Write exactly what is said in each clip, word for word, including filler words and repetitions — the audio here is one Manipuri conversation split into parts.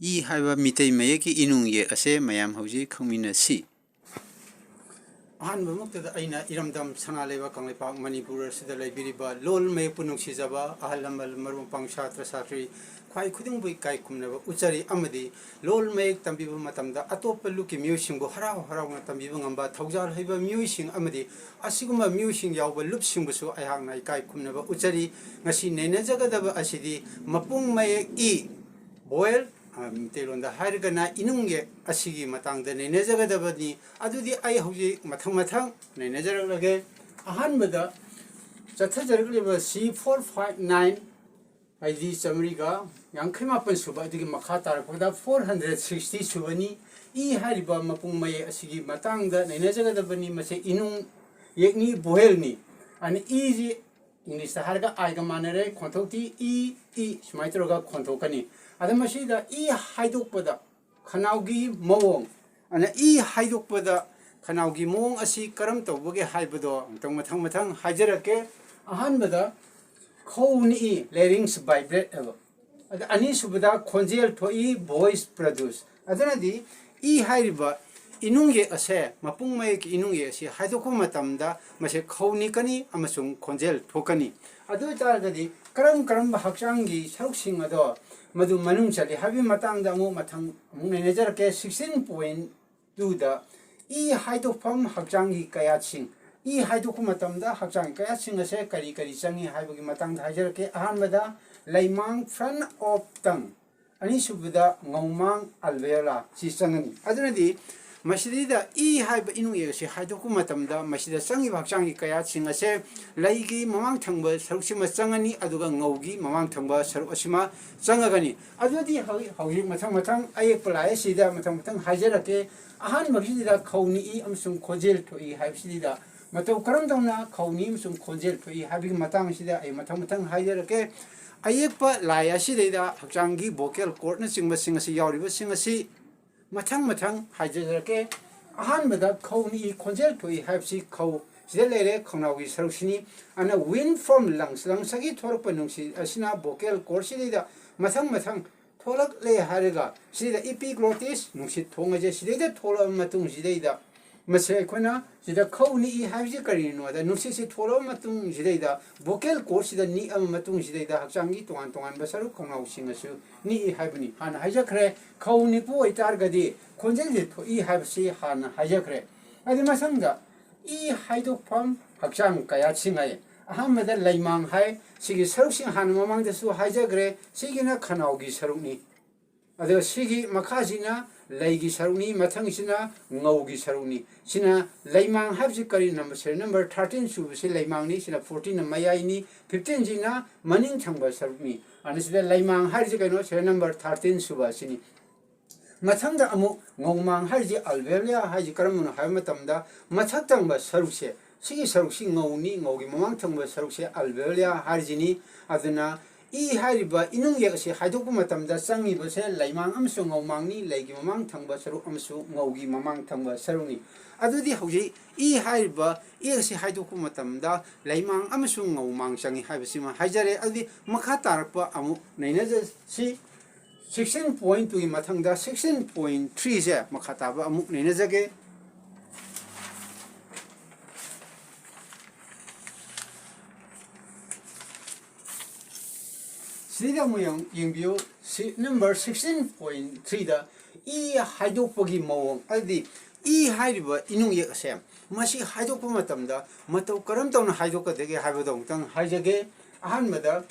ꯏ ꯍꯥꯏꯕ ꯃꯤꯇꯩ ꯃꯌꯦꯛꯀꯤ ꯏꯅꯨꯡ ꯌꯦꯛ ꯑꯁꯦ ꯃꯌꯥꯝ ꯍꯧꯖꯤꯛ ꯈꯪꯃꯤꯟꯅꯁꯤ꯫ ꯑꯍꯥꯟꯕꯃꯛꯇꯗ ꯑꯩꯅ ꯏꯔꯝꯗꯝ ꯁꯅꯥ ꯂꯩꯕꯥꯛ ꯀꯪꯂꯩꯄꯥꯛ ꯃꯅꯤꯄꯨꯔ ꯑꯁꯤꯗ ꯂꯩꯕꯤꯔꯤꯕ ꯂꯣꯜ ꯃꯌꯦꯛꯄꯨ ꯅꯨꯡꯁꯤꯖꯕ ꯑꯍꯜ ꯂꯃꯟ, ꯃꯔꯨꯞ ꯃꯄꯥꯡ, ꯁꯥꯇ꯭ꯔ ꯁꯥꯇ꯭ꯔꯤ, ꯈ꯭ꯋꯥꯏ ꯈꯨꯗꯤꯡꯕꯨ ꯏꯀꯥꯏ ꯈꯨꯝꯅꯕ ꯎꯠꯆꯔꯤ꯫ ꯑꯃꯗꯤ ꯂꯣꯜ ꯃꯌꯦꯛ ꯇꯝꯕꯤꯕ ꯃꯇꯝꯗ ꯑꯇꯣꯞꯄ ꯂꯨꯞꯀꯤ ꯃꯤꯑꯣꯏꯁꯤꯡꯕꯨ ꯍꯔꯥꯎ ꯍꯔꯥꯎꯅ ꯇꯝꯕꯤꯕ ꯉꯝꯕ ꯊꯧꯖꯥꯜ ꯍꯩꯕ ꯃꯤꯑꯣꯏꯁꯤꯡ ꯑꯃꯗꯤ ꯑꯁꯤꯒꯨꯝꯕ ꯃꯤꯑꯣꯏꯁꯤꯡ ꯌꯥꯎꯕ ꯂꯨꯞꯁꯤꯡꯕꯨꯁꯨ ꯑꯩꯍꯥꯛꯅ ꯏꯀꯥꯏ ꯈꯨꯝꯅꯕ ꯎꯠꯆꯔꯤ꯫ ꯉꯁꯤ ꯅꯩꯅꯖꯒꯗꯕ ꯑꯁꯤꯗꯤ ꯃꯄꯨꯡ ꯃꯌꯦꯛ ꯏ, ꯕꯣꯌꯦꯜ, ꯑ, ꯃꯩꯇꯩꯂꯣꯟꯗ ꯍꯥꯏꯔꯒꯅ ꯏꯅꯨꯡ ꯌꯦꯛ ꯑꯁꯤꯒꯤ ꯃꯇꯥꯡꯗ ꯅꯩꯅꯖꯒꯗꯕꯅꯤ꯫ ꯑꯗꯨꯗꯤ ꯑꯩ ꯍꯧꯖꯤꯛ ꯃꯊꯪ ꯃꯊꯪ ꯅꯩꯅꯖꯔꯛꯂꯒꯦ꯫ ꯑꯍꯥꯟꯕꯗ ꯆꯠꯊꯖꯔꯛꯂꯤꯕ ꯁꯤ ꯐꯣꯔ ꯐꯥꯏꯚ ꯅꯥꯏꯟ, ꯍꯥꯏꯗꯤ ꯆꯥꯃꯔꯤꯒ ꯌꯥꯡꯈꯩ ꯃꯥꯄꯟ ꯁꯨꯕ, ꯑꯗꯨꯒꯤ ꯃꯈꯥ ꯇꯥꯔꯛꯄꯗ ꯐꯣꯔ ꯍꯟꯗ꯭ꯔꯦꯠ ꯁꯤꯛꯁꯇꯤ ꯁꯨꯕꯅꯤ꯫ ꯏ ꯍꯥꯏꯔꯤꯕ ꯃꯄꯨꯡ ꯃꯌꯦꯛ ꯑꯁꯤꯒꯤ ꯃꯇꯥꯡꯗ ꯅꯩꯅꯖꯒꯗꯕꯅꯤ꯫ ꯃꯁꯤ ꯏꯅꯨꯡ ꯌꯦꯛꯅꯤ, ꯕꯣꯍꯦꯜꯅꯤ꯫ ꯑꯅ ꯏꯁꯤ ꯏꯪꯂꯤꯁꯇ ꯍꯥꯏꯔꯒ ꯑꯥꯏꯒ ꯃꯥꯟꯅꯔꯦ, ꯈꯣꯟꯊꯣꯛꯇꯤ ꯏ, ꯏ ꯁꯨꯃꯥꯏꯅ ꯇꯧꯔꯒ ꯈꯣꯟꯊꯣꯛꯀꯅꯤ꯫ ꯑꯗ ꯃꯁꯤꯗ ꯏ ꯍꯥꯏꯗꯣꯛꯄꯗ ꯈꯅꯥꯎꯒꯤ ꯃꯑꯣꯡ, ꯑꯗ ꯏ ꯍꯥꯏꯗꯣꯛꯄꯗ ꯈꯅꯥꯎꯒꯤ ꯃꯑꯣꯡ ꯑꯁꯤ ꯀꯔꯝ ꯇꯧꯕꯒꯦ ꯍꯥꯏꯕꯗꯣ ꯑꯃꯨꯛꯇꯪ ꯃꯊꯪ ꯃꯊꯪ ꯍꯥꯏꯖꯔꯛꯀꯦ꯫ ꯑꯍꯥꯟꯕꯗ ꯈꯧ ꯅꯤꯛꯏ, larynx vibrate ꯍꯥꯏꯕ꯫ ꯑꯗ ꯑꯅꯤꯁꯨꯕꯗ ꯈꯣꯟꯖꯦꯜ ꯊꯣꯛꯏ, voice produce꯫ ꯑꯗꯨꯅꯗꯤ ꯏ ꯍꯥꯏꯔꯤꯕ ꯏꯅꯨꯡ ꯌꯦꯛ ꯑꯁꯦ, ꯃꯄꯨꯡ ꯃꯌꯦꯛꯀꯤ ꯏꯅꯨꯡ ꯌꯦꯛ ꯑꯁꯤ ꯍꯥꯏꯗꯣꯛꯄ ꯃꯇꯝꯗ ꯃꯁꯦ ꯈꯧ ꯅꯤꯛꯀꯅꯤ ꯑꯃꯁꯨꯡ ꯈꯣꯟꯖꯦꯜ ꯊꯣꯛꯀꯅꯤ꯫ ꯑꯗꯨ ꯑꯣꯏꯇꯥꯔꯒꯗꯤ ꯀꯔꯝ ꯀꯔꯝꯕ ꯍꯛꯆꯥꯡꯒꯤ ꯁꯔꯨꯛꯁꯤꯡ ꯑꯗꯣ ꯃꯗꯨ ꯃꯅꯨꯡ ꯆꯜꯂꯤ ꯍꯥꯏꯕꯒꯤ ꯃꯇꯥꯡꯗ ꯑꯃꯨꯛ ꯃꯊꯪ ꯑꯃꯨꯛ ꯅꯩꯅꯖꯔꯛꯀꯦ꯫ ꯁꯤꯛꯁꯇꯤꯟ ꯄꯣꯏꯟ ꯇꯨꯗ ꯏ ꯍꯥꯏꯗꯣꯛꯐꯝ ꯍꯛꯆꯥꯡꯒꯤ ꯀꯌꯥꯠꯁꯤꯡ, ꯏ ꯍꯥꯏꯗꯣꯛꯄ ꯃꯇꯝꯗ ꯍꯛꯆꯥꯡꯒꯤ ꯀꯌꯥꯠꯁꯤꯡ ꯑꯁꯦ ꯀꯔꯤ ꯀꯔꯤ ꯆꯪꯏ ꯍꯥꯏꯕꯒꯤ ꯃꯇꯥꯡꯗ ꯍꯥꯏꯖꯔꯛꯀꯦ꯫ ꯑꯍꯥꯟꯕꯗ ꯂꯩꯃꯥꯡ, front of tongue꯫ ꯑꯅꯤꯁꯨꯕꯗ ꯉꯧꯃꯥꯡ, alveolar ꯁꯤ ꯆꯪꯒꯅꯤ꯫ ꯑꯗꯨꯅꯗꯤ ꯃꯁꯤꯗꯩꯗ ꯏ ꯍꯥꯏꯕ ꯏꯅꯨꯡ ꯌꯦꯛ ꯑꯁꯤ ꯍꯥꯏꯗꯣꯛꯄ ꯃꯇꯝꯗ ꯃꯁꯤꯗ ꯆꯪꯉꯤꯕ ꯍꯛꯆꯥꯡꯒꯤ ꯀꯌꯥꯠꯁꯤꯡ ꯑꯁꯦ ꯂꯩꯒꯤ ꯃꯃꯥꯡ ꯊꯪꯕ ꯁꯔꯨꯛꯁꯤꯃ ꯆꯪꯉꯅꯤ, ꯑꯗꯨꯒ ꯉꯧꯒꯤ ꯃꯃꯥꯡ ꯊꯪꯕ ꯁꯔꯨꯛ ꯑꯁꯤꯃ ꯆꯪꯉꯒꯅꯤ꯫ ꯑꯗꯨꯗꯤ ꯍꯧꯖꯤꯛ, ꯍꯧꯖꯤꯛ ꯃꯊꯪ ꯃꯊꯪ ꯑꯌꯦꯛꯄ ꯂꯥꯏ ꯑꯁꯤꯗ ꯃꯊꯪ ꯃꯊꯪ ꯍꯥꯏꯖꯔꯛꯀꯦ꯫ ꯑꯍꯥꯟꯕꯒꯤꯁꯤꯗ ꯈꯧ ꯅꯤꯛꯏ ꯑꯃꯁꯨꯡ ꯈꯣꯟꯖꯦꯜ ꯊꯣꯛꯏ ꯍꯥꯏꯕꯁꯤꯗ ꯃꯇꯧ ꯀꯔꯝ ꯇꯧꯅ ꯈꯧ ꯅꯤꯛꯏ ꯑꯃꯁꯨꯡ ꯈꯣꯟꯖꯦꯜ ꯊꯣꯛꯏ ꯍꯥꯏꯕꯒꯤ ꯃꯇꯥꯡꯁꯤꯗ ꯑꯩ ꯃꯊꯪ ꯃꯊꯪ ꯍꯥꯏꯖꯔꯛꯀꯦ꯫ ꯑꯌꯦꯛꯄ ꯂꯥꯏ ꯑꯁꯤꯗꯩꯗ ꯍꯛꯆꯥꯡꯒꯤ vocal cordꯅꯆꯤꯡꯕꯁꯤꯡ ꯑꯁꯤ ꯌꯥꯎꯔꯤꯕꯁꯤꯡ ꯑꯁꯤ ꯃꯊꯪ ꯃꯊꯪ ꯍꯥꯏꯖꯔꯛꯀꯦ꯫ ꯑꯍꯥꯟꯕꯗ ꯈꯧ ꯅꯤꯛꯏ, ꯈꯣꯟꯖꯦꯜ ꯊꯣꯛꯏ ꯍꯥꯏꯕꯁꯤ ꯈꯧ ꯁꯤꯗ ꯂꯩꯔꯦ, ꯈꯧꯅꯥꯎꯒꯤ ꯁꯔꯨꯛꯁꯤꯅꯤ꯫ ꯑꯗꯨꯅ wind from lungs, lungs ꯇꯒꯤ ꯊꯣꯔꯛꯄ ꯅꯨꯡꯁꯤꯠ ꯑꯁꯤꯅ vocal cordꯁꯤꯗꯩꯗ ꯃꯊꯪ ꯃꯊꯪ ꯊꯣꯛꯂꯛꯂꯦ ꯍꯥꯏꯔꯒ ꯁꯤꯗ epiglottis ꯅꯨꯡꯁꯤꯠ ꯊꯣꯡ ꯑꯁꯦ ꯁꯤꯗꯩꯗ ꯊꯣꯛꯂꯛꯑꯕ ꯃꯇꯨꯡꯁꯤꯗꯩꯗ ꯃꯁꯤ ꯑꯩꯈꯣꯏꯅ ꯁꯤꯗ ꯈꯧ ꯅꯤꯛꯏ ꯍꯥꯏꯕꯁꯤ ꯀꯔꯤꯅꯣꯗ, ꯅꯨꯡꯁꯤꯠꯁꯤ ꯊꯣꯛꯂꯛꯑꯕ ꯃꯇꯨꯡꯁꯤꯗꯩꯗ vocal cordꯁꯤꯗ ꯅꯤꯛꯑꯕ ꯃꯇꯨꯡꯁꯤꯗꯩꯗ ꯍꯛꯆꯥꯡꯒꯤ ꯇꯣꯉꯥꯟ ꯇꯣꯉꯥꯟꯕ ꯁꯔꯨꯛ ꯈꯣꯡꯅꯥꯎꯁꯤꯡ ꯑꯁꯨ ꯅꯤꯛꯏ ꯍꯥꯏꯕꯅꯤ꯫ ꯍꯥꯟꯅ ꯍꯥꯏꯖꯈ꯭ꯔꯦ, ꯈꯧ ꯅꯤꯛꯄ ꯑꯣꯏꯇꯥꯔꯒꯗꯤ ꯈꯣꯟꯖꯦꯜꯁꯤ ꯊꯣꯛꯏ ꯍꯥꯏꯕꯁꯤ ꯍꯥꯟꯅ ꯍꯥꯏꯖꯈ꯭ꯔꯦ꯫ ꯑꯗꯨ ꯃꯊꯪꯗ ꯏ ꯍꯥꯏꯗꯣꯛꯐꯝ ꯍꯛꯆꯥꯡ ꯀꯌꯥꯠꯁꯤꯡ ꯍꯥꯏ꯫ ꯑꯍꯥꯟꯕꯗ ꯂꯩꯃꯥꯡ ꯍꯥꯏ꯫ ꯁꯤꯒꯤ ꯁꯔꯨꯛꯁꯤꯡ ꯍꯥꯟꯅ ꯃꯃꯥꯡꯗꯁꯨ ꯍꯥꯏꯖꯈ꯭ꯔꯦ꯫ ꯁꯤꯒꯤꯅ ꯈꯅꯥꯎꯒꯤ ꯁꯔꯨꯛꯅꯤ꯫ ꯑꯗꯨꯒ ꯁꯤꯒꯤ ꯃꯈꯥꯁꯤꯅ ꯂꯩꯒꯤ ꯁꯔꯨꯛꯅꯤ, ꯃꯊꯪꯁꯤꯅ ꯉꯧꯒꯤ ꯁꯔꯨꯛꯅꯤ꯫ ꯁꯤꯅ ꯂꯩꯃꯥꯡ ꯍꯥꯏꯕꯁꯤ ꯀꯔꯤ? ꯅꯝꯕꯔ, serial number thirteen ꯁꯨꯕꯁꯤ ꯂꯩꯃꯥꯡꯅꯤ, ꯁꯤꯅ fourteen ꯅ ꯃꯌꯥꯏꯅꯤ, fifteen ꯁꯤꯅ ꯃꯅꯤꯡ ꯊꯪꯕ ꯁꯔꯨꯛꯅꯤ꯫ ꯑꯗꯨꯅ ꯁꯤꯗ ꯂꯩꯃꯥꯡ ꯍꯥꯏꯔꯤꯁꯤ ꯀꯩꯅꯣ? Serial number thirteen ꯁꯨꯕ ꯑꯁꯤꯅꯤ꯫ ꯃꯊꯪꯗ ꯑꯃꯨꯛ ꯉꯧꯃꯥꯡ ꯍꯥꯏꯔꯤꯁꯤ alveoli ꯍꯥꯏꯁꯤ ꯀꯔꯝꯕꯅꯣ ꯍꯥꯏꯕ ꯃꯇꯝꯗ ꯃꯊꯛ ꯊꯪꯕ ꯁꯔꯨꯛꯁꯦ, ꯁꯤꯒꯤ ꯁꯔꯨꯛꯁꯤ ꯉꯧꯅꯤ, ꯉꯧꯒꯤ ꯃꯃꯥꯡ ꯊꯪꯕ ꯁꯔꯨꯛꯁꯦ alveoli ꯍꯥꯏꯔꯤꯁꯤꯅꯤ꯫ ꯑꯗꯨꯅ ꯏ ꯍꯥꯏꯔꯤꯕ ꯏꯅꯨꯡ ꯌꯦꯛ ꯑꯁꯤ ꯍꯥꯏꯗꯣꯛꯄ ꯃꯇꯝꯗ ꯆꯪꯉꯤꯕꯁꯦ ꯂꯩꯃꯥꯡ ꯑꯃꯁꯨꯡ ꯉꯧꯃꯥꯡꯅꯤ, ꯂꯩꯒꯤ ꯃꯃꯥꯡ ꯊꯪꯕ ꯁꯔꯨꯛ ꯑꯃꯁꯨꯡ ꯉꯧꯒꯤ ꯃꯃꯥꯡ ꯊꯪꯕ ꯁꯔꯨꯛꯅꯤ꯫ ꯑꯗꯨꯗꯤ ꯍꯧꯖꯤꯛ ꯏ ꯍꯥꯏꯔꯤꯕ ꯌꯦꯛ ꯑꯁꯤ ꯍꯥꯏꯗꯣꯛꯄ ꯃꯇꯝꯗ ꯂꯩꯃꯥꯡ ꯑꯃꯁꯨꯡ ꯉꯧꯃꯥꯡ ꯆꯪꯉꯤ ꯍꯥꯏꯕꯁꯤꯃ ꯍꯥꯏꯖꯔꯦ꯫ ꯑꯗꯨꯗꯤ ꯃꯈꯥ ꯇꯥꯔꯛꯄ ꯑꯃꯨꯛ ꯅꯩꯅꯖꯁꯤ꯫ Sixteen point two ꯒꯤ ꯃꯊꯪꯗ sixteen point three ꯁꯦ ꯃꯈꯥ ꯇꯥꯕ ꯑꯃꯨꯛ ꯅꯩꯅꯖꯒꯦ꯫ ꯁꯤꯗ ꯑꯃꯨꯛ ꯌꯦꯡ-, ꯌꯦꯡꯕꯤꯌꯨ꯫ ꯁꯤ number sixteen point three ꯗ ꯏ ꯍꯥꯏꯗꯣꯛꯄꯒꯤ ꯃꯑꯣꯡ, ꯑꯗꯨꯗꯤ ꯏ ꯍꯥꯏꯔꯤꯕ ꯏꯅꯨꯡ ꯌꯦꯛ ꯑꯁꯦ ꯃꯁꯤ ꯍꯥꯏꯗꯣꯛꯄ ꯃꯇꯝꯗ ꯃꯇꯧ ꯀꯔꯝ ꯇꯧꯅ ꯍꯥꯏꯗꯣꯛꯀꯗꯒꯦ ꯍꯥꯏꯕꯗꯣ ꯑꯃꯨꯛꯇꯪ ꯍꯥꯏꯖꯒꯦ꯫ ꯑꯍꯥꯟꯕꯗ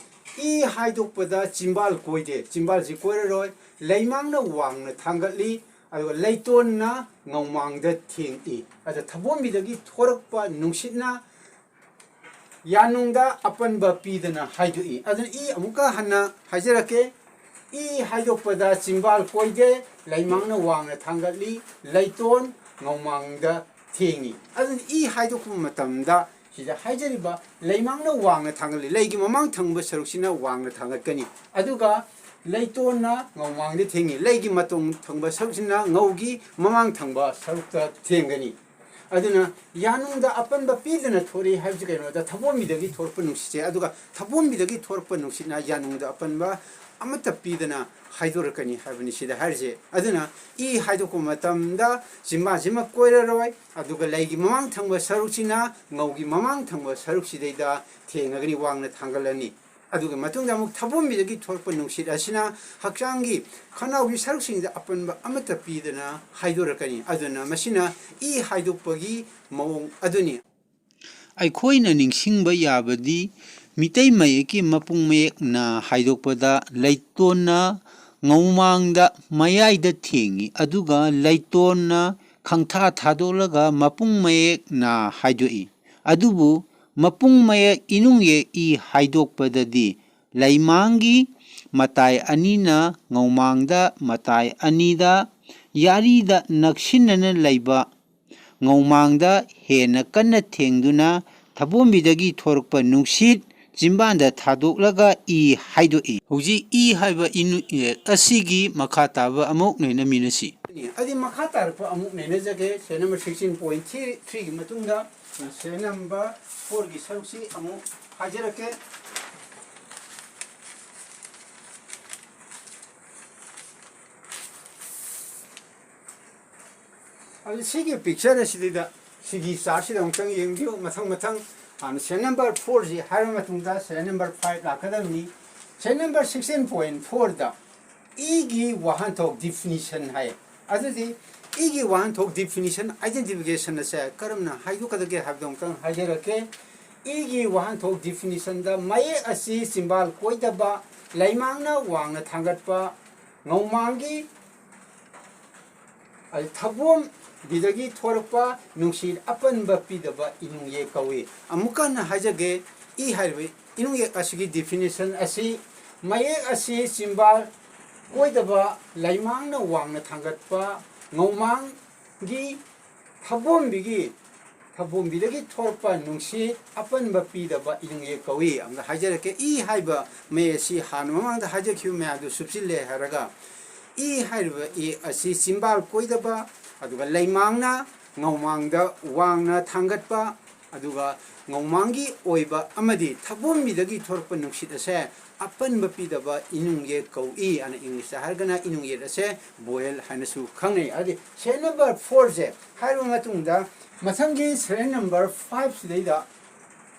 ꯏ ꯍꯥꯏꯗꯣꯛꯄꯗ ꯆꯤꯝꯕꯥꯜ ꯀꯣꯏꯗꯦ, ꯆꯤꯝꯕꯥꯜꯁꯤ ꯀꯣꯏꯔꯔꯣꯏ, ꯂꯩꯃꯥꯡꯅ ꯋꯥꯡꯅ ꯊꯥꯡꯒꯠꯂꯤ, ꯑꯗꯨꯒ ꯂꯩꯇꯣꯟꯅ ꯉꯧꯃꯥꯡꯗ ꯊꯦꯡꯏ꯫ ꯑꯗ ꯊꯕꯣꯝꯕꯤꯗꯒꯤ ꯊꯣꯔꯛꯄ ꯅꯨꯡꯁꯤꯠꯅ ꯌꯥꯅꯨꯡꯗ ꯑꯄꯟꯕ ꯄꯤꯗꯅ ꯍꯥꯏꯗꯣꯛꯏ꯫ ꯑꯗꯨꯅ ꯏ ꯑꯃꯨꯛꯀ ꯍꯟꯅ ꯍꯥꯏꯖꯔꯛꯀꯦ꯫ ꯏ ꯍꯥꯏꯗꯣꯛꯄꯗ ꯆꯤꯝꯕꯥꯜ ꯀꯣꯏꯗꯦ, ꯂꯩꯃꯥꯡꯅ ꯋꯥꯡꯅ ꯊꯥꯡꯒꯠꯂꯤ, ꯂꯩꯇꯣꯟ ꯉꯧꯃꯥꯡꯗ ꯊꯦꯡꯏ꯫ ꯑꯗꯨꯅ ꯏ ꯍꯥꯏꯗꯣꯛꯄ ꯃꯇꯝꯗ ꯁꯤꯗ ꯍꯥꯏꯖꯔꯤꯕ ꯂꯩꯃꯥꯡꯅ ꯋꯥꯡꯅ ꯊꯥꯡꯒꯠꯂꯤ, ꯂꯩꯒꯤ ꯃꯃꯥꯡ ꯊꯪꯕ ꯁꯔꯨꯛꯁꯤꯅ ꯋꯥꯡꯅ ꯊꯥꯡꯒꯠꯀꯅꯤ꯫ ꯑꯗꯨꯒ ꯂꯩꯇꯣꯟꯅ ꯉꯧꯃꯥꯡꯗ ꯊꯦꯡꯏ, ꯂꯩꯒꯤ ꯃꯇꯣꯟ ꯊꯪꯕ ꯁꯔꯨꯛꯁꯤꯅ ꯉꯧꯒꯤ ꯃꯃꯥꯡ ꯊꯪꯕ ꯁꯔꯨꯛꯇ ꯊꯦꯡꯒꯅꯤ꯫ ꯑꯗꯨꯅ ꯌꯥꯅꯨꯡꯗ ꯑꯄꯟꯕ ꯄꯤꯗꯅ ꯊꯣꯔꯛꯏ ꯍꯥꯏꯕꯁꯤ ꯀꯩꯅꯣꯗ ꯊꯕꯣꯝꯕꯤꯗꯒꯤ ꯊꯣꯔꯛꯄ ꯅꯨꯡꯁꯤꯠꯁꯦ, ꯑꯗꯨꯒ ꯊꯕꯣꯝꯕꯤꯗꯒꯤ ꯊꯣꯔꯛꯄ ꯅꯨꯡꯁꯤꯠꯅ ꯌꯥꯅꯨꯡꯗ ꯑꯄꯟꯕ ꯑꯃꯠꯇ ꯄꯤꯗꯅ ꯍꯥꯏꯗꯣꯔꯛꯀꯅꯤ ꯍꯥꯏꯕꯅꯤ ꯁꯤꯗ ꯍꯥꯏꯔꯤꯁꯦ꯫ ꯑꯗꯨꯅ ꯏ ꯍꯥꯏꯗꯣꯛꯄ ꯃꯇꯝꯗ ꯆꯤꯝꯕꯥꯟꯁꯤꯃ ꯀꯣꯏꯔꯔꯣꯏ, ꯑꯗꯨꯒ ꯂꯩꯒꯤ ꯃꯃꯥꯡ ꯊꯪꯕ ꯁꯔꯨꯛꯁꯤꯅ ꯉꯧꯒꯤ ꯃꯃꯥꯡ ꯊꯪꯕ ꯁꯔꯨꯛꯁꯤꯗꯩꯗ ꯊꯦꯡꯉꯒꯅꯤ, ꯋꯥꯡꯅ ꯊꯥꯡꯒꯠꯂꯅꯤ꯫ ꯑꯗꯨꯒꯤ ꯃꯇꯨꯡꯗ ꯑꯃꯨꯛ ꯊꯕꯣꯝꯕꯤꯗꯒꯤ ꯊꯣꯛꯂꯛꯄ ꯅꯨꯡꯁꯤꯠ ꯑꯁꯤꯅ ꯍꯛꯆꯥꯡꯒꯤ ꯈꯅꯥꯎꯒꯤ ꯁꯔꯨꯛꯁꯤꯡꯗ ꯑꯄꯟꯕ ꯑꯃꯠꯇ ꯄꯤꯗꯅ ꯍꯥꯏꯗꯣꯔꯛꯀꯅꯤ꯫ ꯑꯗꯨꯅ ꯃꯁꯤꯅ ꯏ ꯍꯥꯏꯗꯣꯛꯄꯒꯤ ꯃꯑꯣꯡ ꯑꯗꯨꯅꯤ꯫ ꯑꯩꯈꯣꯏꯅ ꯅꯤꯡꯁꯤꯡꯕ ꯌꯥꯕꯗꯤ ꯃꯤꯇꯩ ꯃꯌꯦꯛꯀꯤ ꯃꯄꯨꯡ ꯃꯌꯦꯛꯅ ꯍꯥꯏꯗꯣꯛꯄꯗ ꯂꯩꯇꯣꯟꯅ ꯉꯧꯃꯥꯡꯗ ꯃꯌꯥꯏꯗ ꯊꯦꯡꯏ, ꯑꯗꯨꯒ ꯂꯩꯇꯣꯟꯅ ꯈꯪꯊꯥ ꯊꯥꯗꯣꯛꯂꯒ ꯃꯄꯨꯡ ꯃꯌꯦꯛꯅ ꯍꯥꯏꯗꯣꯛꯏ꯫ ꯑꯗꯨꯕꯨ ꯃꯄꯨꯡ ꯃꯌꯦꯛ ꯏꯅꯨꯡ ꯌꯦꯛ ꯏ ꯍꯥꯏꯗꯣꯛꯄꯗꯗꯤ ꯂꯩꯃꯥꯡꯒꯤ ꯃꯇꯥꯏ ꯑꯅꯤꯅ ꯉꯧꯃꯥꯡꯗ ꯃꯇꯥꯏ ꯑꯅꯤꯗ ꯌꯥꯔꯤꯗ ꯅꯛꯁꯤꯟꯅꯅ ꯂꯩꯕ ꯉꯧꯃꯥꯡꯗ ꯍꯦꯟꯅ ꯀꯟꯅ ꯊꯦꯡꯗꯨꯅ ꯊꯕꯣꯝꯕꯤꯗꯒꯤ ꯊꯣꯔꯛꯄ ꯅꯨꯡꯁꯤꯠ ꯆꯤꯝꯕꯥꯟꯗ ꯊꯥꯗꯣꯛꯂꯒ ꯏ ꯍꯥꯏꯗꯣꯛꯏ꯫ ꯍꯧꯖꯤꯛ ꯏ ꯍꯥꯏꯕ ꯏꯅꯨꯌꯦꯛ ꯑꯁꯤꯒꯤ ꯃꯈꯥ ꯇꯥꯕ ꯑꯃꯨꯛ ꯅꯩꯅꯃꯤꯟꯅꯁꯤ꯫ ꯑꯗꯨꯗꯤ ꯃꯈꯥ ꯇꯥꯔꯛꯄ ꯑꯃꯨꯛ ꯅꯩꯅꯖꯒꯦ꯫ ꯁꯦꯔꯤꯌꯦꯜ ꯅꯝꯕꯔ ꯁꯤꯛꯁꯇꯤꯟ ꯄꯣꯏꯟ ꯊ꯭ꯔꯤꯒꯤ ꯃꯇꯨꯡꯗ ꯁꯦꯔꯤꯌꯦꯜ ꯅꯝꯕꯔ ꯐꯣꯔꯒꯤ ꯁꯔꯨꯛꯁꯤ ꯑꯃꯨꯛ ꯍꯥꯏꯖꯔꯛꯀꯦ꯫ ꯑꯗꯨ ꯁꯤꯒꯤ ꯄꯤꯛꯆꯔ ꯑꯁꯤꯗꯩꯗ ꯁꯤꯒꯤ ꯆꯥꯔꯠꯁꯤꯗ ꯑꯃꯨꯛꯇꯪ ꯌꯦꯡꯕꯤꯌꯨ꯫ ꯃꯊꯪ ꯃꯊꯪ ꯍꯥꯟꯅ ꯁꯦꯔꯤꯌꯦꯜ ꯅꯝꯕꯔ ꯐꯣꯔꯁꯤ ꯍꯥꯏꯔꯕ ꯃꯇꯨꯡꯗ ꯁꯦꯔꯤꯌꯦꯜ ꯅꯝꯕꯔ ꯐꯥꯏꯚ ꯂꯥꯛꯀꯗꯕꯅꯤ꯫ ꯁꯦꯔꯤꯌꯦꯜ ꯅꯝꯕꯔ ꯁꯤꯛꯁꯇꯤꯟ ꯄꯣꯏꯟ ꯐꯣꯔꯗ ꯏꯒꯤ ꯋꯥꯍꯟꯊꯣꯛ ꯗꯤꯐꯤꯅꯤꯁꯟ ꯍꯥꯏ꯫ ꯑꯗꯨꯗꯤ ꯏꯒꯤ ꯋꯥꯍꯟꯊꯣꯛ ꯗꯤꯐꯤꯅꯤꯁꯟ, ꯑꯥꯏꯗꯦꯟꯇꯤꯐꯤꯀꯦꯁꯟ ꯑꯁꯦ ꯀꯔꯝꯅ ꯍꯥꯏꯗꯣꯛꯀꯗꯒꯦ ꯍꯥꯏꯕꯗꯣ ꯑꯃꯨꯛꯇꯪ ꯍꯥꯏꯖꯔꯛꯀꯦ꯫ ꯏꯒꯤ ꯋꯥꯍꯟꯊꯣꯛ ꯗꯤꯐꯤꯅꯤꯁꯟꯗ ꯃꯌꯦꯛ ꯑꯁꯤ ꯆꯤꯝꯕꯥꯜ ꯀꯣꯏꯗꯕ, ꯂꯩꯃꯥꯡꯅ ꯋꯥꯡꯅ ꯊꯥꯡꯒꯠꯄ, ꯉꯧꯃꯥꯡꯒꯤ ꯑꯗꯨ ꯊꯕꯣꯝꯕꯤꯗꯒꯤ ꯊꯣꯔꯛꯄ ꯅꯨꯡꯁꯤꯠ ꯑꯄꯟꯕ ꯄꯤꯗꯕ ꯏꯅꯨꯡꯌꯦꯛ ꯀꯧꯏ꯫ ꯑꯃꯨꯛꯀ ꯍꯟꯅ ꯍꯥꯏꯖꯒꯦ, ꯏ ꯍꯥꯏꯔꯤꯕ ꯏꯅꯨꯡꯌꯦꯛ ꯑꯁꯤꯒꯤ ꯗꯤꯐꯤꯅꯤꯁꯟ ꯑꯁꯤ ꯃꯌꯦꯛ ꯑꯁꯤ ꯆꯤꯝꯕꯥꯜ ꯀꯣꯏꯗꯕ, ꯂꯩꯃꯥꯡꯅ ꯋꯥꯡꯅ ꯊꯥꯡꯒꯠꯄ, ꯉꯧꯃꯥꯡꯒꯤ ꯊꯕꯣꯝꯕꯤꯒꯤ ꯊꯕꯣꯝꯕꯤꯗꯒꯤ ꯊꯣꯔꯛꯄ ꯅꯨꯡꯁꯤꯠ ꯑꯄꯟꯕ ꯄꯤꯗꯕ ꯏꯅꯨꯡꯌꯦꯛ ꯀꯧꯏ꯫ ꯑꯃꯨꯛꯇ ꯍꯥꯏꯖꯔꯛꯀꯦ, ꯏ ꯍꯥꯏꯕ ꯃꯌꯦꯛ ꯑꯁꯤ ꯍꯥꯟꯅ ꯃꯃꯥꯡꯗ ꯍꯥꯏꯖꯈꯤꯕ ꯃꯌꯥꯝꯗꯨ ꯁꯨꯞꯆꯤꯜꯂꯦ ꯍꯥꯏꯔꯒ, ꯏ ꯍꯥꯏꯔꯤꯕ ꯏ ꯑꯁꯤ ꯆꯤꯝꯕꯥꯜ ꯀꯣꯏꯗꯕ, ꯑꯗꯨꯒ ꯂꯩꯃꯥꯡꯅ ꯉꯧꯃꯥꯡꯗ ꯋꯥꯡꯅ ꯊꯥꯡꯒꯠꯄ, ꯑꯗꯨꯒ ꯉꯧꯃꯥꯡꯒꯤ ꯑꯣꯏꯕ ꯑꯃꯗꯤ ꯊꯕꯣꯝꯕꯤꯗꯒꯤ ꯊꯣꯔꯛꯄ ꯅꯨꯡꯁꯤꯠ ꯑꯁꯦ ꯑꯄꯟꯕ ꯄꯤꯗꯕ ꯏꯅꯨꯡꯌꯦꯠ ꯀꯧꯏ꯫ ꯑꯅ English ꯇ ꯍꯥꯏꯔꯒꯅ ꯏꯅꯨꯡꯌꯦꯠ ꯑꯁꯦ bowel ꯍꯥꯏꯅꯁꯨ ꯈꯪꯅꯩ꯫ ꯑꯗꯨꯗꯤ serial number four ꯁꯦ ꯍꯥꯏꯔꯕ ꯃꯇꯨꯡꯗ, ꯃꯊꯪꯒꯤ serial number five ꯁꯤꯗꯩꯗ,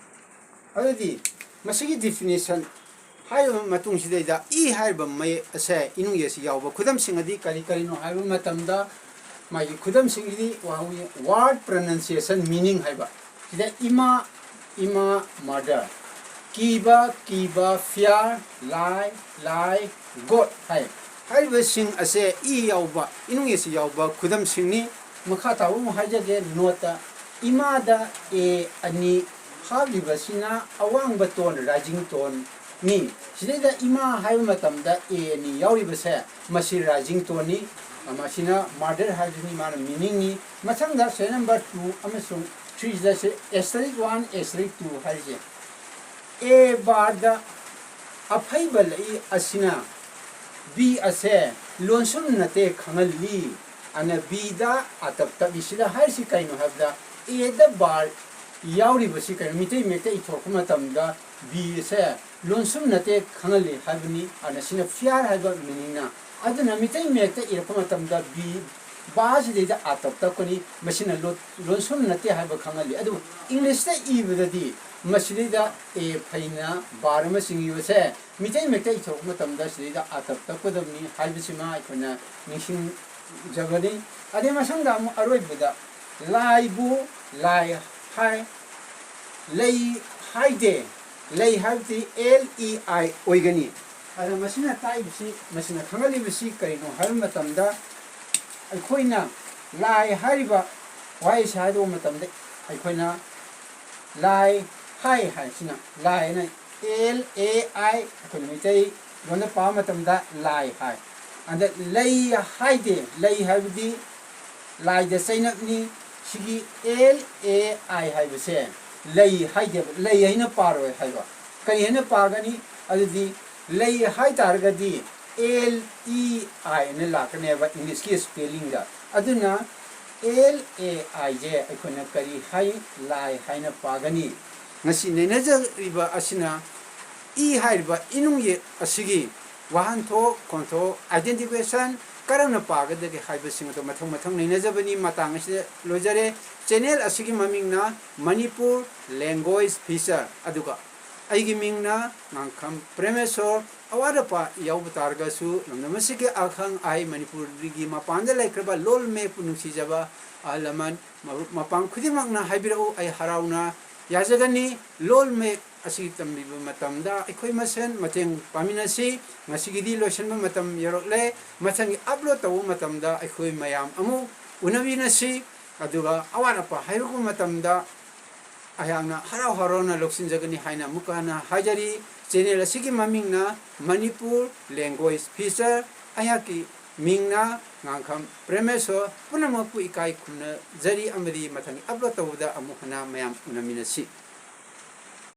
ꯑꯗꯨꯗꯤ ꯃꯁꯤꯒꯤ definition ꯍꯥꯏꯔꯕ ꯃꯇꯨꯡꯁꯤꯗꯩꯗ, ꯏ ꯍꯥꯏꯔꯤꯕ ꯃꯌꯦꯛ ꯑꯁꯦ ꯏꯅꯨꯡꯌꯦꯠꯁꯤ ꯌꯥꯎꯕ ꯈꯨꯗꯝꯁꯤꯡ ꯑꯗꯤ ꯀꯔꯤ ꯀꯔꯤꯅꯣ ꯍꯥꯏꯕ ꯃꯇꯝꯗ, ꯃꯥꯒꯤ ꯈꯨꯗꯝꯁꯤꯡꯁꯤꯗꯤ ꯋꯥꯍꯧ-, word pronunciation meaning ꯍꯥꯏꯕ꯫ ꯁꯤꯗ ꯏꯃꯥ, ꯏꯃꯥ, mother, ꯀꯤꯕ, ꯀꯤꯕ, fear, lie, lie, God ꯍꯥꯏ꯫ ꯍꯥꯏꯔꯤꯕꯁꯤꯡ ꯑꯁꯦ ꯏ ꯌꯥꯎꯕ, ꯏꯅꯨꯡꯌꯦꯠꯁꯤ ꯌꯥꯎꯕ ꯈꯨꯗꯝꯁꯤꯡꯅꯤ꯫ ꯃꯈꯥ ꯇꯥꯕ ꯑꯃꯨꯛ ꯍꯥꯏꯖꯒꯦ꯫ Note ꯇ ꯏꯃꯥꯗ A ꯑꯅꯤ ꯍꯥꯞꯂꯤꯕꯁꯤꯅ ꯑꯋꯥꯡꯕ tone, rising tone ꯅꯤ꯫ ꯁꯤꯗꯩꯗ ꯏꯃꯥ ꯍꯥꯏꯕ ꯃꯇꯝꯗ A ꯑꯅꯤ ꯌꯥꯎꯔꯤꯕꯁꯦ, ꯃꯁꯤ rising tone ꯅꯤ꯫ ꯃꯁꯤꯅ mother ꯍꯥꯏꯕꯁꯤꯅꯤ, ꯃꯥꯅ meaning ꯅꯤ꯫ ꯃꯊꯪꯗ serial number two ꯑꯃꯁꯨꯡ three ꯁꯤꯗ ꯁꯤ asterisk one, asterisk two ꯍꯥꯏꯔꯤꯁꯦ꯫ A bar ꯗ ꯑꯐꯩꯕ ꯂꯩ ꯑꯁꯤꯅ B ꯑꯁꯦ ꯂꯣꯟꯁꯨꯝ ꯅꯠꯇꯦ ꯈꯪꯍꯜꯂꯤ꯫ ꯑꯅ B ꯗ ꯑꯇꯞ ꯇꯞꯂꯤꯁꯤꯗ ꯍꯥꯏꯔꯤꯁꯤ ꯀꯩꯅꯣ ꯍꯥꯏꯕꯗ, A ꯗ bar ꯌꯥꯎꯔꯤꯕꯁꯤ ꯀꯩꯅꯣ, ꯃꯤꯇꯩ ꯃꯌꯦꯛꯇ ꯏꯊꯣꯔꯛꯄ ꯃꯇꯝꯗ B ꯑꯁꯦ ꯂꯣꯟꯁꯨꯝ ꯅꯠꯇꯦ ꯈꯪꯍꯜꯂꯤ ꯍꯥꯏꯕꯅꯤ꯫ ꯑꯗꯨꯅ ꯁꯤꯅ fear ꯍꯥꯏꯕ meaning ꯅ꯫ ꯑꯗꯨꯅ ꯃꯤꯇꯩ ꯃꯌꯦꯛꯇ ꯏꯔꯛꯄ ꯃꯇꯝꯗ B bar ꯁꯤꯗꯩꯗ ꯑꯇꯞ ꯇꯞꯀꯅꯤ, ꯃꯁꯤꯅ ꯂꯣ-, ꯂꯣꯟꯁꯨꯝ ꯅꯠꯇꯦ ꯍꯥꯏꯕ ꯈꯪꯍꯜꯂꯤ꯫ ꯑꯗꯨꯕꯨ English ꯇ ꯏꯕꯗꯗꯤ ꯃꯁꯤꯗꯩꯗ A ꯐꯩꯅ bar ꯑꯃ ꯆꯤꯡꯉꯤꯕꯁꯦ ꯃꯤꯇꯩ ꯃꯌꯦꯛꯇ ꯏꯊꯣꯔꯛꯄ ꯃꯇꯝꯗ ꯁꯤꯗꯩꯗ ꯑꯇꯞ ꯇꯞꯀꯗꯕꯅꯤ ꯍꯥꯏꯕꯁꯤꯃ ꯑꯩꯈꯣꯏꯅ ꯅꯤꯡꯁꯤꯡꯖꯕꯅꯤ꯫ ꯑꯗꯩ ꯃꯊꯪꯗ ꯑꯃꯨꯛ ꯑꯔꯣꯏꯕꯗ ꯂꯥꯏꯕꯨ ꯂꯥꯏ ꯍꯥꯏ, ꯂꯩ ꯍꯥꯏꯗꯦ, ꯂꯩ ꯍꯥꯏꯕꯗꯤ L E I ꯑꯣꯏꯒꯅꯤ꯫ ꯑꯗ ꯃꯁꯤꯅ ꯇꯥꯛꯏꯕꯁꯤ, ꯃꯁꯤꯅ ꯈꯪꯍꯜꯂꯤꯕꯁꯤ ꯀꯔꯤꯅꯣ ꯍꯥꯏꯕ ꯃꯇꯝꯗ, ꯑꯩꯈꯣꯏꯅ ꯂꯥꯏ ꯍꯥꯏꯔꯤꯕ ꯋꯥꯍꯩꯁꯤ ꯍꯥꯏꯗꯣꯛꯄ ꯃꯇꯝꯗ ꯑꯩꯈꯣꯏꯅ ꯂꯥꯏ ꯍꯥꯏ ꯍꯥꯏꯁꯤꯅ, ꯂꯥꯏ ꯍꯥꯏꯅ L A I, ꯑꯩꯈꯣꯏꯅ ꯃꯩꯇꯩ ꯂꯣꯟꯗ ꯄꯥꯕ ꯃꯇꯝꯗ ꯂꯥꯏ ꯍꯥꯏ꯫ ꯑꯗ ꯂꯩ ꯍꯥꯏꯗꯦ, ꯂꯩ ꯍꯥꯏꯕꯗꯤ ꯂꯥꯏꯗ ꯆꯩꯅꯞꯅꯤ꯫ ꯁꯤꯒꯤ L A I ꯍꯥꯏꯕꯁꯦ ꯂꯩ ꯍꯥꯏꯗꯦꯕ, ꯂꯩ ꯍꯥꯏꯅ ꯄꯥꯔꯣꯏ ꯍꯥꯏꯕ꯫ ꯀꯔꯤ ꯍꯥꯏꯅ ꯄꯥꯒꯅꯤ? ꯑꯗꯨꯗꯤ ꯂꯩ ꯍꯥꯏ ꯇꯥꯔꯒꯗꯤ L E I ꯑꯅ ꯂꯥꯛꯀꯅꯦꯕ English ꯀꯤ spelling ꯗ꯫ ꯑꯗꯨꯅ ꯑꯦꯜ ꯑꯦ ꯑꯥꯏ ꯖꯦ ꯑꯩꯈꯣꯏꯅ ꯀꯔꯤ ꯍꯥꯏ, ꯂꯥꯏ ꯍꯥꯏꯅ ꯄꯥꯒꯅꯤ? ꯉꯁꯤ ꯅꯩꯅꯖꯔꯤꯕ ꯑꯁꯤꯅ ꯏ ꯍꯥꯏꯔꯤꯕ ꯏꯅꯨꯡ ꯌꯦꯛ ꯑꯁꯤꯒꯤ ꯋꯥꯍꯟꯊꯣꯛ, ꯈꯣꯟꯊꯣꯛ, identification ꯀꯔꯝꯅ ꯄꯥꯒꯗꯒꯦ ꯍꯥꯏꯕꯁꯤꯡ ꯑꯗꯨ ꯃꯊꯪ ꯃꯊꯪ ꯅꯩꯅꯖꯕꯅꯤ꯫ ꯃꯇꯥꯡ ꯑꯁꯤꯗ ꯂꯣꯏꯖꯔꯦ꯫ Channel ꯑꯁꯤꯒꯤ ꯃꯃꯤꯡꯅ ꯃꯅꯤꯄꯨꯔ Language Feature, ꯑꯗꯨꯒ ꯑꯩꯒꯤ ꯃꯤꯡꯅ ꯉꯥꯡꯈꯝ ꯄ꯭ꯔꯦꯃꯦꯁꯣꯔ꯫ ꯑꯋꯥꯠ ꯑꯄꯥ ꯌꯥꯎꯕ ꯇꯥꯔꯒꯁꯨ ꯂꯝꯗꯝ ꯑꯁꯤꯒꯤ ꯑꯈꯪ ꯑꯍꯩ ꯃꯅꯤꯄꯨꯔꯒꯤ ꯃꯄꯥꯟꯗ ꯂꯩꯈ꯭ꯔꯕ ꯂꯣꯜ ꯃꯌꯦꯛꯄꯨ ꯅꯨꯡꯁꯤꯖꯕ ꯑꯍꯜ ꯂꯃꯟ, ꯃꯔꯨꯞ ꯃꯄꯥꯡ ꯈꯨꯗꯤꯡꯃꯛꯅ ꯍꯥꯏꯕꯤꯔꯛꯎ, ꯑꯩ ꯍꯔꯥꯎꯅ ꯌꯥꯖꯒꯅꯤ꯫ ꯂꯣꯜ ꯃꯌꯦꯛ ꯑꯁꯤ ꯇꯝꯕꯤꯕ ꯃꯇꯝꯗ ꯑꯩꯈꯣꯏ ꯃꯁꯦꯟ ꯃꯇꯦꯡ ꯄꯥꯡꯃꯤꯟꯅꯁꯤ꯫ ꯉꯁꯤꯒꯤꯗꯤ ꯂꯣꯏꯁꯤꯟꯕ ꯃꯇꯝ ꯌꯧꯔꯛꯂꯦ꯫ ꯃꯊꯪꯒꯤ upload ꯇꯧꯕ ꯃꯇꯝꯗ ꯑꯩꯈꯣꯏ ꯃꯌꯥꯝ ꯑꯃꯨꯛ ꯎꯅꯃꯤꯟꯅꯁꯤ꯫ ꯑꯗꯨꯒ ꯑꯋꯥꯠ ꯑꯄꯥ ꯍꯥꯏꯔꯛꯄ ꯃꯇꯝꯗ ꯑꯩꯍꯥꯛꯅ ꯍꯔꯥꯎ ꯍꯔꯥꯎꯅ ꯂꯧꯁꯤꯟꯖꯒꯅꯤ ꯍꯥꯏꯅ ꯑꯃꯨꯛꯀ ꯍꯟꯅ ꯍꯥꯏꯖꯔꯤ꯫ Channel ꯑꯁꯤꯒꯤ ꯃꯃꯤꯡꯅ ꯃꯅꯤꯄꯨꯔ Language Feature꯫ ꯑꯩꯍꯥꯛꯀꯤ ꯃꯤꯡꯅ ꯉꯥꯡꯈꯝ ꯄ꯭ꯔꯦꯃꯦꯁꯣꯔ꯫ ꯄꯨꯝꯅꯃꯛꯄꯨ ꯏꯀꯥꯏ ꯈꯨꯝꯅꯖꯔꯤ ꯑꯃꯗꯤ ꯃꯊꯪꯒꯤ upload ꯇꯧꯕꯗ ꯑꯃꯨꯛ ꯍꯟꯅ ꯃꯌꯥꯝ ꯎꯅꯃꯤꯟꯅꯁꯤ꯫